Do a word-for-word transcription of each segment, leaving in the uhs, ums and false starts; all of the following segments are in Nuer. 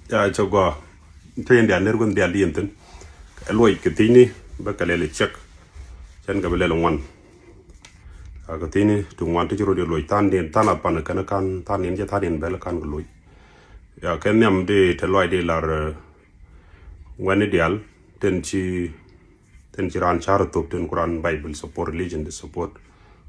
Ya cɛ gɔaa. Te yɛn diaal ner wän diaal di yɛn thin. Ɛ luɔc kɛ thiecni bä kɛ lɛl cɛk. Cɛn kɛ bä lɛl ŋuan. A kɛ thiecni ti ŋuan ti ci rot yɛ luɔc than din than a pan kɛn kan than din cɛ than din bɛl kan kɛ luɔc. Ya kɛ nhiam di te luɔc di lar, eh, ŋuɛni diaal. Ten ci ten ci raan car thop ten ku raan Bible support, religion di support.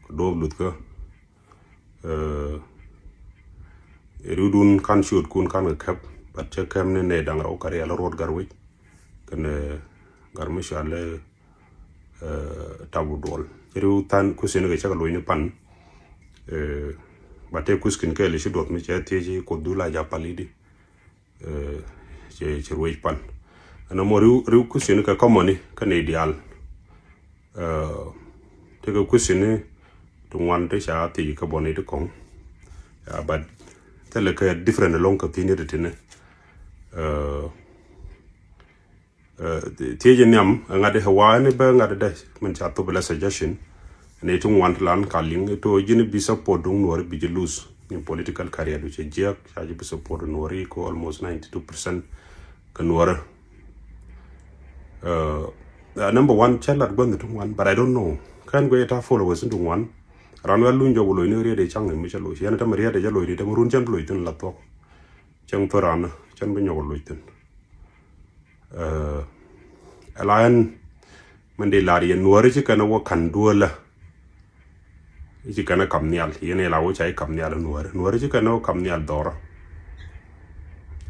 Kɛ duɔp luth kä. Eh, riwdun kan ciötkun kan kɛ kɛp, but cɛ kɛp ni nɛ daŋ rɛw kɛ riɛl ruɔt gar wec kɛn, eh, gar mi cual, eh, Tabu Duɔl. Cɛ riw than kusin kɛ cɛ kɛ loc ni pan. Eh, but te kuskin kɛɛl ci duɔth mi cɛ thiec ci Kuoth du la ja pal idi. Eh, cɛ, cɛ ruec pan. Ɛn ɛmɔ riw, riw kusin kɛ kɔmɔni kä nɛy diaal. Eh, tekɛ kusin ti ŋuan ti ca thiec kä bɔni ti kɔŋ. Ya, but thilɛ kɛ different ɛlɔŋ kɛ thiec ni ti tini. Eh, eh, thiec in nhiam ɛ ŋa̱t ɛ wa ni bä ŋa̱t ɛ dɛ min ca thop ɛ la suggestion. Ni ti ŋuan ti lan ka liŋ to ji̱n bi support duŋ Nuɔri bi ji̱ lose ni political career du cɛ jiɛk ca ji̱ bi support Nuɔri ko almost ninety two percent kɛ Nuɔri. Uh, uh, number one, cɛ lat gua̱n ni tuŋ wan, but I don't know. Kɛn guɛ ta followers ni tuŋ wan. Ran wɛl luny jɔk loc ni riet de caŋ mi cɛ loc. Yɛn ta mi riet de cɛ loc ni ta mi run cɛn bi loc thin la thuɔk. Cɛn thor ran cɛn bi nyɔk loc thin. Uh, ɛla ɛn min di lar yɛn Nuɔri ci kɛn wä kan duɔlä. I̱ ci kɛn ɛ kam nhial, yɛn ila wä ca i̱ kam nhial Nuɔri. Nuɔri ci kɛn ɛ wä kam nhial dhɔrä.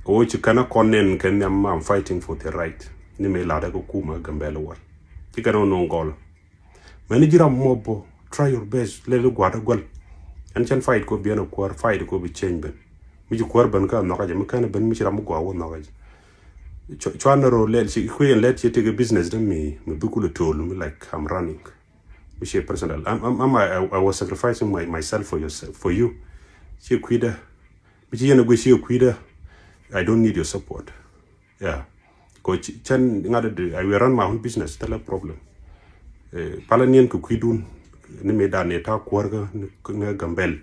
Wä ci kɛn ɛ kɔn nɛn kɛ nhiam, I'm fighting for the right. Ni mëë latdɛ kɛ kumɛ Gambɛl wal. Ci kɛn ɛ wä no̱o̱ŋ gɔl. Mɛn ji̱ ram mɔ bɔ, try your best, lɛl i̱ gua̱a̱t ɛ guäl. Ɛn cɛn fight kɔ biɛn ɛ kuäär, fight kɔ bi change ben. Mi ci kuäär ben kä ɛ nhɔkä jɛ, mi kɛn ɛ ben mi ci ram mi gua̱a̱ wä nhɔkä jɛ. Cu-, cuan rɔ lɛl ci kui̱ ɛn lɛt ci tekɛ business dɛ mi, mi bi kulɛ to̱l mi like I'm running. Which is personal. I'm, I'm, I'm, I, I was sacrificing my, myself for yourself, for you. Ci kui̱dä. Mi ci yɛn a gui ci kui̱dä. I don't need your support. Yeah. Ko ci, cɛn ŋa̱t di, I will run my own business. Thilɛ problem. Eh, palä niɛn kɛ kui̱dun. Ni mi dan ni ta kuäär kä ni, ni Gambɛl.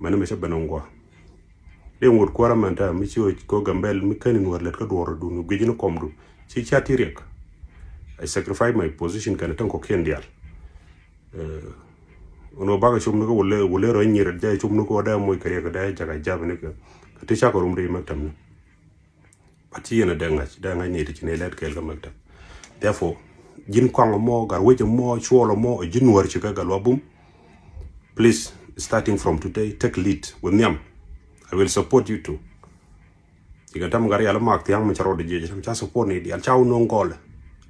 Mɛn mi cɛ ben ŋuɔ. Dee ŋot kuäärä mɛn täämɛ mi ci ɣöö kɛ Gambɛl mi ken in wär lät kä duɔ̱ɔ̱r dun guic ni kɔmdu ci cia ti riɛk. I sacrifice my position kɛn täŋ kɔ̱kiɛn diaal. Ɛn ɣöö bakɛ cop ni kä wulɛ wulɛ rɔ nyir jɛ cop ni kä wä dee moc kɛ riɛk dee jakä jap ni kɛ ti cakɛ rum ri mɛk täm ni. But ci yɛn a dee ŋa̱c dee ŋa̱c ni ti ci ni lɛt kɛɛl kä mɛk täm. Therefore ji̱n kɔaŋ mɔ gar wec mɔ cuɔl mɔ ji̱n wär ci kɛ gal wa bum. Please, starting from today, take lead with nhiam. I will support you too. Cikɛ tam gat yal mak thia̱ŋ mi ca rɔɔd jiɛc tam ca support ni dial ca wä no̱o̱ŋ gɔl.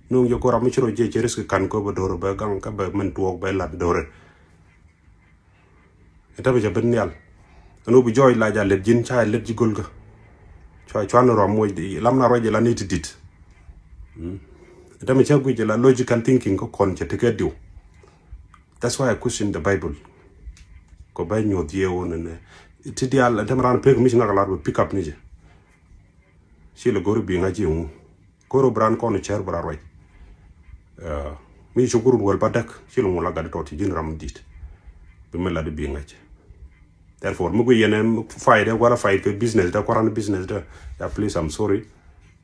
No̱o̱ŋ jɛ kɔ ram mi ci rɔ jiɛc ci risk kan kɔ bɛ do̱r bɛ gaŋ kä bɛ mɛn tuɔɔk bɛ lat do̱r. Ɛ tam ca ben nhial. Ɛn wä bi jɔɔc la ja lɛt ji̱n ca lɛt ji̱ go̱l kä. Cua cuan rɔ moc di lam na rɔ jɛ la ni ti dit. Ɛ tam ca guic jɛ la logical thinking kä kɔn cɛ tekɛ diw. That's why I question the Bible. Kɔ bɛ nyuɔth yie wun nɛ ti dial ɛn tɛm ran pek mi ci ŋak lar bɛ pick up ni jɛ. Ci lɛ gori bi ŋa̱c ci ŋu koro bran kɔn cɛr bra ruac. Mi ci kurun wal ba däk ci lɛ ŋu la gat tɔt ci ji̱n ram dit. Bi mɛ la di bi ŋa̱c. Therefore mi gui yɛn fight wala fight kɛ business da kuaran business da. Ya please, I'm sorry.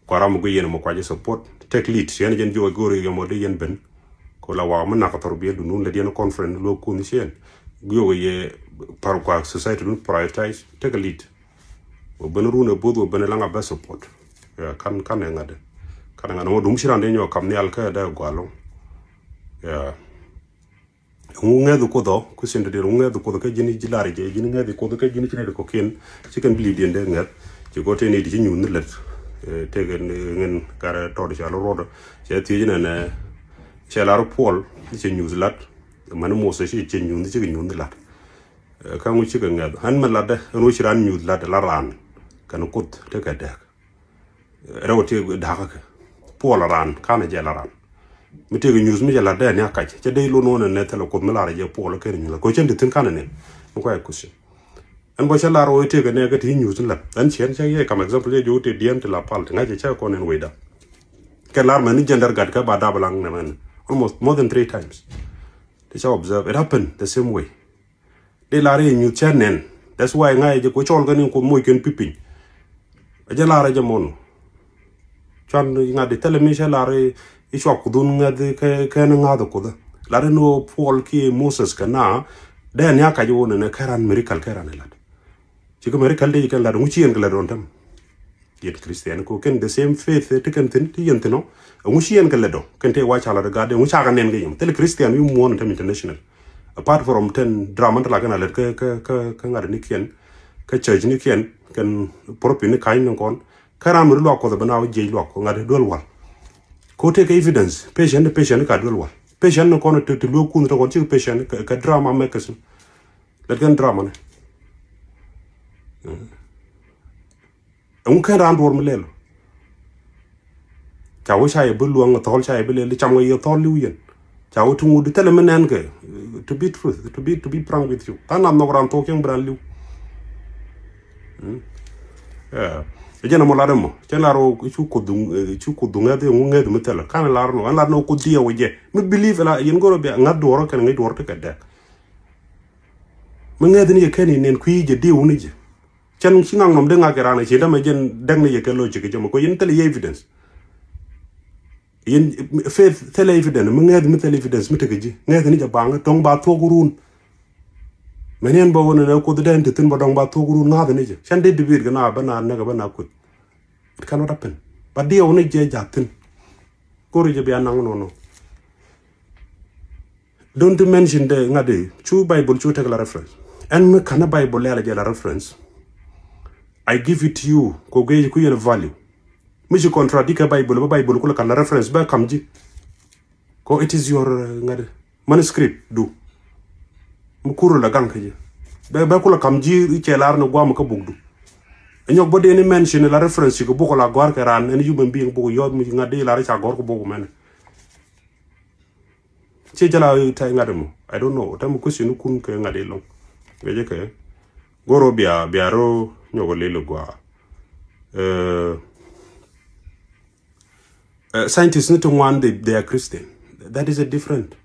Kuaram mi gui yɛn mɔ kuac support. Take lead. Yɛn jɛn jiɔ go̱r yɛ mɔ dee yɛn ben. Ko la wa mi nak thor biɛ dunun lɛ diɛn conference lo kun cien. Gui yɛ par kua society dun prioritize. Take a lead. Wä ben run ɛ both wä ben laŋ a bɛ support. Ya kan kan ɛ ŋa̱t. Kan ɛ ŋa̱t mɔ dum ci ran dee nyɔ kam nhial kä dee gualɔ. Ya. Ŋu ŋɛth Kuoth ɔ, question dee ŋu ŋɛth Kuoth kä ji̱n ji̱ lar jɛ, ji̱n ŋɛth Kuoth kä ji̱n ci nɛy ti kɔ̱kiɛn ci kɛn believe diɛn dee ŋɛth. Ci kɔ tëë ni ti ci nyuuth ni lät. Tëë kɛ ŋen karɛ tɔt ca lɔ ruɔt. Cɛ thiec nɛnɛ cɛ lar Puɔl ci nyuuth lat. Mani Moses ci ci nyuuth ci kɛ nyuuth ni lat. Kä ŋu ci kɛ ŋɛth ɛn mi latdɛ ɛn ɣöö ci raan nyuuth lat la raan kɛn Kuoth tekɛ dɛɛk. Rɛw ti da̱kä kɛ Puɔl a raan kanɛ jɛ la raan. Mi tëëkɛ nyuuth mi jɛ la dee ni a kac cɛ dee ilon wä nɛ nɛ thilɛ Kuoth mi lar jɛ Puɔl kɛn nyuuth la ko cɛn ti thin kanɛ ni. Mi kuay kuthi ɛn bɔ cɛ lar wä tëëkɛ nɛ kɛ ti nyuuth la ɛn ciɛn cɛ yɛ kam example cɛ jɛ wä tëë diɛn ti la pal ti ŋa̱c cɛ cɛ kɔn ɛn wecda. Kɛ lar mɛn ni jɛn dɛr gat kɛ ba dap laŋ nɛ mɛn almost more than three times. Ti cɛ observe it happen the same way. Di lar yɛ nyuth cɛ nɛn. That's why ŋa̱c jɛ kuɔ cɔl kɛn in kuoth moc kɛn pi piny. Jɛ lar jɛ mɔn. Cuan ŋa̱t di thilɛ mi cɛ lar i̱ cua Kuoth wun ŋäth kɛ, kɛn ŋa̱th Kuoth. Lar i̱ ni wä Puɔl kiɛ Moses kɛ na dee ni a kac wä ni nɛ kɛ ran miracle kɛ ran ilat. Ci kɛ miracle dee kɛn lat ŋu ci yɛn kɛ lat dɔn tɛm. Yɛn Christian ko kɛn the same faith ti kɛn thin ti yɛn thin ɔ. Ŋu ci yɛn kɛ lat dɔn kɛn te wa ca lat gaat dee ŋu ca kɛ nɛn kɛ yɛn thilɛ Christian wi̱i̱ muɔ̱ɔ̱n tɛm international. Apart from ten drama ti la kɛn a lät kä, kä, kä, kä ŋa̱t ni kiɛn kä church ni kiɛn kɛn prophet ni ka̱ny ni kɔn. Kä ram mi ri luak Kuɔth bä na wä jiɛc luak ŋa̱t duel wal. Ko tekɛ evidence patient ni patient ni ka duel wal. Patient ni kɔn ti, ti luek kun ti kɔn cik patient kɛ, kɛ drama makers. Lät kɛn drama ni. Ɛŋu kɛn raan duɔr mi lɛl. Ca wä ca yɛ bi luäŋ thɔl ca yɛ bi lɛl cam kɛ yɛ thɔl li̱w yɛn. Ca wä ti ŋut thilɛ mi nɛn kɛ, to be truth, to be, to be frank with you. Than na nhɔk ran thok cäŋ bi ran li̱w. Ɛ jɛn ɛmɔ lat ɛmɔ cɛn lar ɔ cu Kuoth dhuŋ, cu Kuoth dhuŋ ŋäth ɛŋu ŋäth mi thilɛ kan lar nɔ ɛn lar nɔ Kuoth diɛ wä jɛ mi believe la yɛn goro bia ŋa̱th duɔrɔ kɛn ŋäc duɔrɔ ti kɛ dɛk. Mi ŋäth ni jɛ kɛn in nɛn kui̱ jɛ diɛ wuni jɛ. Cɛn ci ŋaŋ nɔm dee ŋa̱k kɛ raan a ci dämɛ jɛn däk ni jɛ kɛ logic kɛ jɛ mɔ kɔ yɛn thilɛ yɛ evidence. Yɛn faith thilɛ evidence mi ŋäth mi thilɛ evidence mi tekɛ ji̱ ŋäth ni jɛ baŋ dɔŋ ba thuɔk run. Mɛ ni ɛn bä wä ni nɛ Kuoth dee ɛn ti thin bä dɔŋ ba thuɔk run ŋa̱th ni jɛ cɛn dee debate kɛ na bä na näk bä na Kuoth. It cannot happen. But diɛ wä ni jɛ ja̱ thin. Kori jɛ bia naŋ nɔnɔ. Don't mention the ŋa̱t di cu Bible cu tek la reference. Ɛn mi ka̱n Bible lɛl jɛ la reference. I give it to you ko gee ku yɛn value. Mi ci contradict kɛ Bible bä Bible ku la ka̱n la reference bä kam ji̱. Ko it is your ŋa̱t di manuscript du. Mi kur la gaŋ kä ji̱ bɛ bɛ ku la kam ji̱ cɛ lar ni guam kä buk du. Nyɔk bä dee ni mention la reference ci kɛ buk la gɔr kɛ ran ɛn human being buk yɔt mi ŋa̱t di la ri ca gɔr kɛ buk mɛn. Ci jala tɛy ŋa̱t mɔ. I don't know. Tɛm question kun kɛ ŋa̱t ilɔŋ. Kɛ jɛ kɛ goro bia bia ro nyɔk lil gua. Uh, uh, scientists ni ti ŋuan they, they are Christian. That is a different.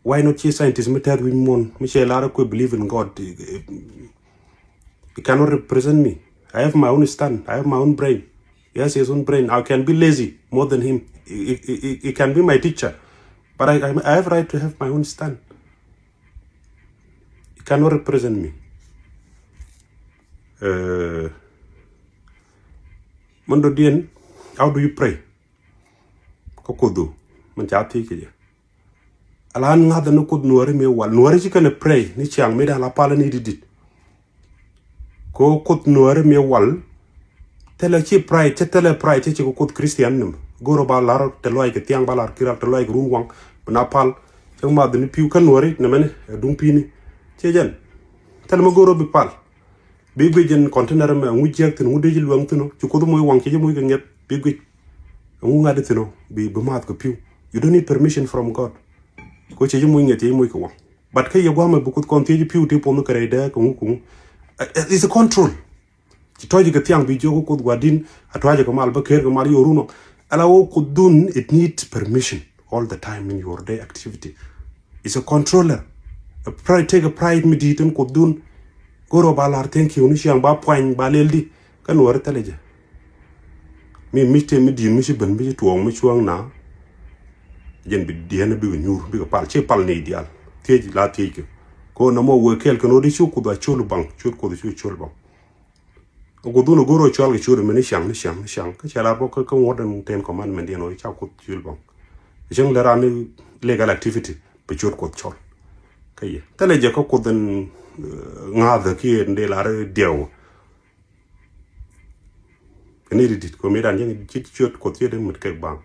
Why not ci scientist mi tɛth wi̱c muɔn mi cɛ lar kue believe in God. It cannot represent me. I have my own stand. I have my own brain. He has his own brain. I can be lazy more than him. He, he, he, he can be my teacher. But I, I, I have right to have my own stand. He cannot represent me. Uh, Mando Dien, how do you pray? Kä Kuoth du min ca thiec kɛ jɛ. Ala an ŋa̱th ni Kuoth nuɔri mi wal nuɔri ci kɛn pray ni ciaŋ mi dan la pal ni dit dit. Ko Kuoth nuɔri mi wal. Thilɛ ci pray cɛ thilɛ pray cɛ ci kɛ Kuoth Christian nim. Goro ba lar te luay kɛ thiaŋ ba lar kiral te luay kɛ run waŋ bi na pal. Cɛ math ni piu kä nuɔri ni mɛni ɛ duŋ pini. Ci jɛn thilɛ mi goro bi pal. Bi guic in container mɛ ŋu jiɛk thin ŋu dee ci luɛŋ thin ɔ ci Kuoth moc waŋ ci ci moc kɛ ŋiɛth bi guic. Ŋu ŋa̱t thin ɔ bi bi math kɛ piu. You don't need permission from God. Ko ci ci moc ŋiɛth ci ci moc kɛ waŋ. But kä yɛ guamɛ bi Kuoth kɔn thiec piu ti puɔnh kɛ rɛy dee kɛ ŋu kɛ ŋu. It's a control. Ci tɔc kɛ thiaŋ bi jiök Kuoth gua̱din a tuac kɛ mal bä ker kɛ mal yorun ɔ. Ala wä Kuoth dun it need permission all the time in your day activity. Is a controller. A pride, take a pride mi di̱i̱t in Kuoth dun. Goro ba lar thank you ni ciaŋ ba puany ba lel di. Kä nuɔri thilɛ jɛ. Mi mi te mi di̱i̱t mi ci ben mi ci tuɔɔŋ mi cuɔ̱ŋ na. Jɛn bi diɛn bi kɛ nyuur bi kɛ pal ci pal ni dial. Thiec la thiec kɛ. Ko na mɔ wee kɛɛl kɛ nɔ di ci Kuoth a col baŋ ci Kuoth ci col baŋ. Guth wun a go̱r ɔ cɔal kɛ ciöt ɛmɛ ni ciaŋ ni ciaŋ ni ciaŋ kä cɛ lar bä kä ŋuɔ̱t ɛn ten commandment yɛn ɔ ca Kuoth ciöl bä. Cäŋ lɛ ran ni legal activity bɛ ciöt Kuoth cɔl. Kä yɛ thilɛ jɛ kä Kuoth ɛn ŋa̱thä kiɛ ɛn dee lar diɛw. Kɛ ni ri dit kɛ mi dan cäŋ ci ciöt Kuoth ciöt ɛn mät kɛ baŋ.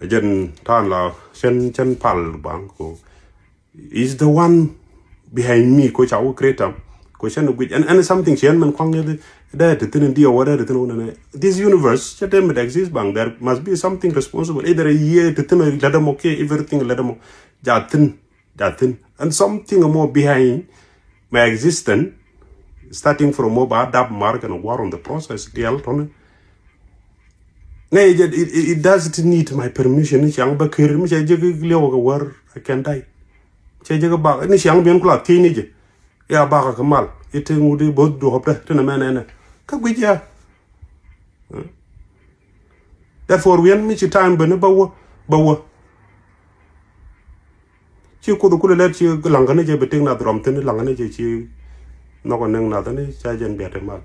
Jɛn ta̱a̱n la cɛn cɛn pal baŋ ko is the one behind me ko ca wä creator. Ko cɛn guic and, and something cɛn mɛn kuaŋ dɛ te thin in diɛ wä dɛ te thin wä nɛ this universe cɛ te mit exist baŋ there must be something responsible either a year te thin lɛ dɛ mɔ kiɛ everything lɛ dɛ mɔ ja thin. That thing. And something more behind my existence, starting from mɔ ba dap mar kɛn guar on the process dial tɔni. Nɛ it, it, it doesn't need my permission ni ciaŋ bä ker mi cɛ jek liɛw kɛ wär I can die. Cɛ jek bak ni ciaŋ bien kula thiec ni jɛ. Ya bak kɛ mal. i̱ te ŋut i̱ bo̱th duɔ̱pdä ti nɛ mɛ nɛnɛ. Kä guic ya. Therefore wi̱i̱n mi ci time beni bä wä, bä wä. Ci Kuoth kulɛ lɛt ci laŋkä ni jɛ bi tik nath rɔm thin, laŋkä ni jɛ ci nhɔk ɛ niŋ nath ni ca jɛn biat i̱ mal.